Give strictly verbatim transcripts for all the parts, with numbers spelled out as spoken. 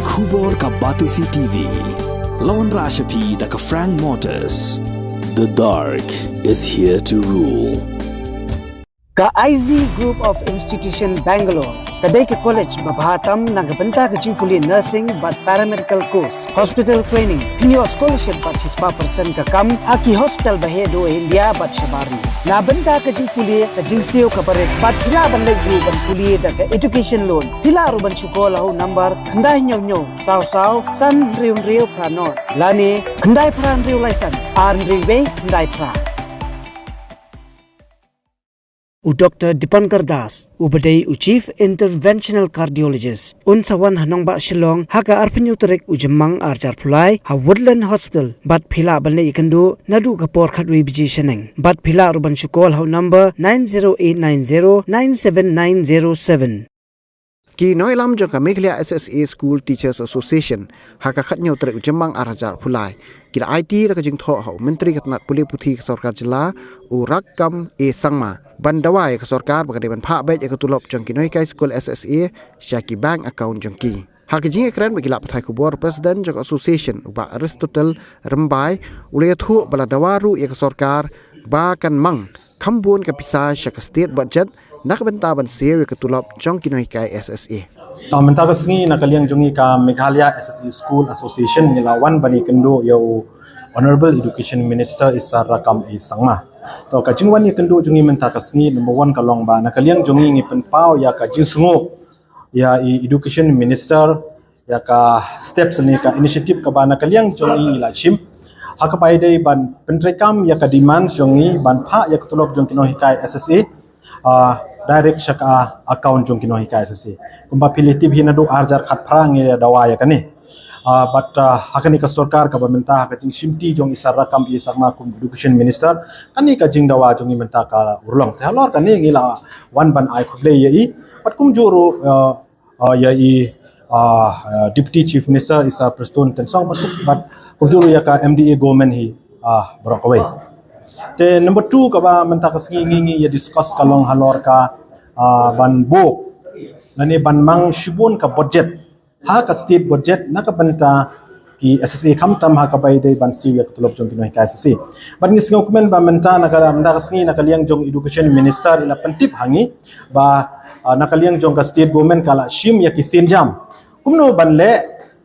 Khubor ka Batesi T V. Lawan Rashapi da ka Frank Motors. The dark is here to rule. Ka I Z Group of Institution Bangalore ka dei ka college ba bha tam na ka bynta ka jingpule nursing bad paramedical course, hospital training, pynïoh scholarship bad shispah percent ka kam ha ki hospital ba heh duh ha India bad shabar. Na bynta ka jingpule ka jingsiew ka barit bad phi lah ban leit ruh ban pule da ka education loan, phi lah ruh ban shu call ha u number khyndai hynñiew hynñiew saw saw san hynriew hynriew phra nod lane khyndai phra hynriew lai san ar hynriew wei khyndai phra. U Doctor Dipankar Das, u ba dei u Chief Interventional Cardiologist, un sa wan ha nongbah Shillong ha ka arphew hynñiew tarik u Jymmang arhajar arphew lai ha Woodland Hospital, bad phi lah ban leit ïakynduh naduh ka por khatwei baje shaneng. Bad phi lah ruh ban shu call ha u number nine zero eight nine zero nine seven nine zero seven. Ki nongïalam jong ka Meghalaya S S A School Teachers Association ha ka khathynñiew tarik u Jymmang arhajar arphew lai ki la aiti da ka jingthoh ha u Myntri ka tnat pule puthi ka sorkar jylla, u Rakkam A Sangma, ban dawa ïa ka sorkar ba ka dei ban phah beit ïa ka tulop jong ki nonghikai skul S S A sha ki bank account jong ki. Ha ka jingïakren bad ki lad pathai khubor, President jong ka Association, u Bah Aristotle Rymbai, u la ïathuh ba la dawa ruh ïa ka sorkar ba kan mang kham bun ka pisa sha ka state budget na ka bynta ban siew ïa ka tulop jong ki nonghikai S S A. Ka mynta ka sngi na ka liang jong ngi ka Meghalaya S S A School Association ngi la wan ban ïakynduh ïa u Honorable Education Minister Isar Rakkam A Sangma. To ka jingwan ïakynduh jong ngi mynta ka sngi number one ka long ba na ka liang jong ngi ngi pynpaw ïa ka jingsngew ïa i Education Minister ïa ka steps ne ka initiative kaba na ka liang jong i la shim ha kaba ïadei ban pyntreikam ïa ka demand jong i ban phah ïa ka tulop jong ki nonghikai S S A, ah, direct sha ka account jong ki nonghikai S S A. Kumba phi la tip hi naduh arhajar khatphra ngi la dawa ïa kane. Ah, bad, ah, ha kane ka sorkar kaba mynta ha ka jingshimti jong Isar Rakkam A Sangma kum Education Minister, kane ka jingdawa jong ngi mynta ka urlong. Te halor kane ngi la wan ban ai khublei ïa i bad kumjuh ruh, ah, ah, ïa i, ah, ah, Deputy Chief Minister Isar Prestone Tynsong bad, bad kumjuh ruh ïa ka M D A government hi, ah, baroh kawei. Te number two kaba mynta ka sngi ngi ngi ïa discuss ka long halor ka, ah, ban buh lane ban mang shibun ka budget ha ka state budget na ka bynta ki S S A khamtam ha kaba ïadei ban siew ïa ka tulop jong ki nonghikai S S A. Bad ngi sngewkmen ba mynta na ka, mynta ka sngi na ka liang jong Education Minister i la pyntip ha ngi ba, ah, na ka liang jong ka state government ka la shim ïa ki sienjam kumno ban leh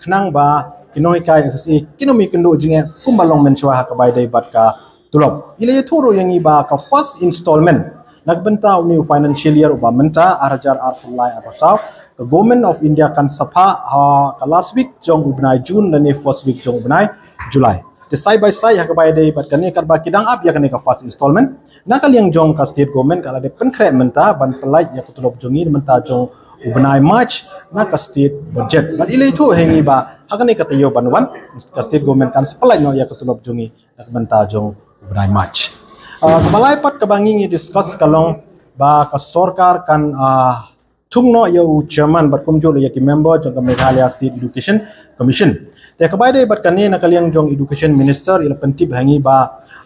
khnang ba ki nonghikai S S A kin ym ïakynduh jingeh kumba long mynshuwa ha kaba ïadei bad ka tulop. I la ïathuh ruh ïa ngi ba ka first installment na ka bynta une u financial year uba mynta arhajar arphew lai arphew saw, ka Government of India kan sa phah ha ka last week jong u bnai June lane first week jong u bnai July. Te side by side ha kaba ïadei bad kane katba ki dang ap ïa kane ka first installment, na ka liang jong ka state government ka la dep pynkhreh mynta ban pynlait ïa ka tulop jong ngi mynta jong u bnai March na ka state budget. Bad i la ïathuh ha ngi ba ha kane ka taïew ban wan ka state government kan sa pynlait noh ïa ka tulop jong ngi na ka bynta jong u bnai March. Ah, kaba lai pat kaba ngi ngi discuss ka long ba ka sorkar kan, ah, thung noh ïa u chairman bad kumjuh ïa ki member jong ka Meghalaya State Education Commission. Te kaba ïadei bad kane na ka liang jong Education Minister i la pyntip ha ngi ba,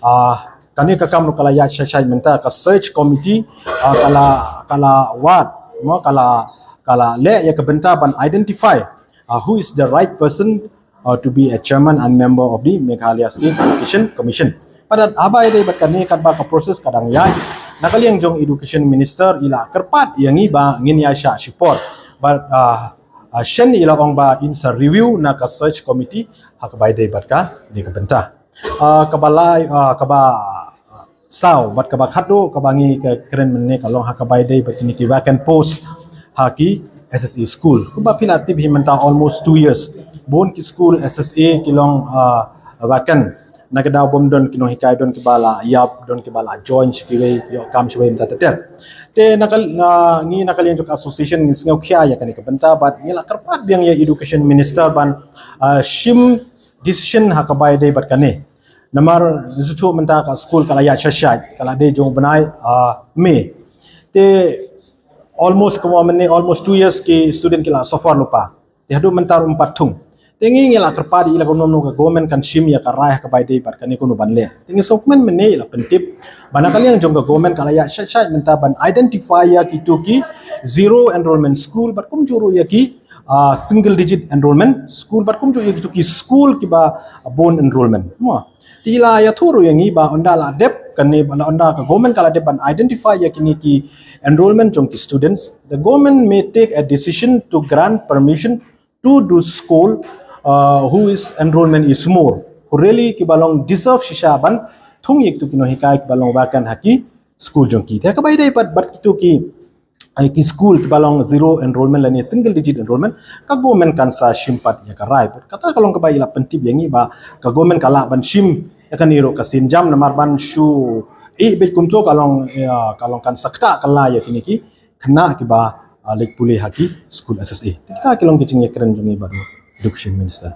ah, kane ka kam ruh ka la ïaid shai shai mynta ka search committee, ah, ka la, ka la wad, mo, ka la, ka la leh ïa ka bynta ban identify, ah, who is the right person uh, to be a chairman and member of the Meghalaya State Education Commission. Bad haba ïadei bad kane katba ka process ka dang ïaid, na ka liang jong Education Minister i la kyrpad ïa ngi ba ngin ïaishah shipor. Bad, uh, uh, shen i la ong ba in sa review na ka search committee ha kaba ïadei bad kane ka bynta. Uh, kaba lai, uh, kaba saw bad kaba khatduh kaba ngi ka kren mynne ka long ha kaba ïadei bad kine ki vacant post ha ki S S A school. Kumba phi la tip hi mynta almost two years bun ki school S S A ki long, ah, vacant. Na ka daw bym don ki nonghikai, don kiba la ïap, don kiba la join sha kiwei, ïoh kam sha kiwei mynta ter ter. Te na ka, na, ngi na ka liang jong ka association ngi sngewkhia ïa kane ka bynta bad ngi la kyrpad biang ïa Education Minister ban, ah, shim decision ha kaba ïadei bad kane. Namar ngi sngewthuh mynta ka school ka la ïaid shai shai, ka la dei jong u bnai, ah, May. Te almost kumba mynne almost two years ki student ki la suffer lypa. Te haduh mynta ruh ym pat thung. Te ngi ngi la kyrpad ïa i la kumno kumno ka government kan shim ïa ka rai ha kaba ïadei bad kane kumno ban leh. Te ngi sngewkmen mynne i la pyntip ba na ka liang jong ka government ka la ïaid shai shai mynta ban identify ïa kito ki zero enrollment school bad kumjuh ruh ïa ki uh, single digit enrollment school bad kumjuh ïa kitu ki school kiba bun enrollment. Mo. Te la ïathuh ruh ïa ngi ba ynda la dep kane ba la ynda ka government ka la dep ban identify ïa kine ki enrollment jong ki students, the government may take a decision to grant permission to the school uh, who is enrollment is more. Really kiba long deserve shisha ban thung ïa kitu ki nonghikai kiba long vacant ha ki school jong ki. Te kaba ïadei pat bad kitu ki ai ki school kiba long zero enrollment lane single digit enrollment, ka government kan sa shim pat ïa ka rai. Bad kata ka long kaba ïa la pyntip ïa ngi ba ka government ka lah ban shim ïa kane ruh ka sienjam namar ban shu i bit kumto ka long ïa ka long kan sa kata ka la ïa kine ki khynnah kiba uh, leit pule ha ki school S S A. Te kita ki long ki jingïakren jong ngi bad u education minister.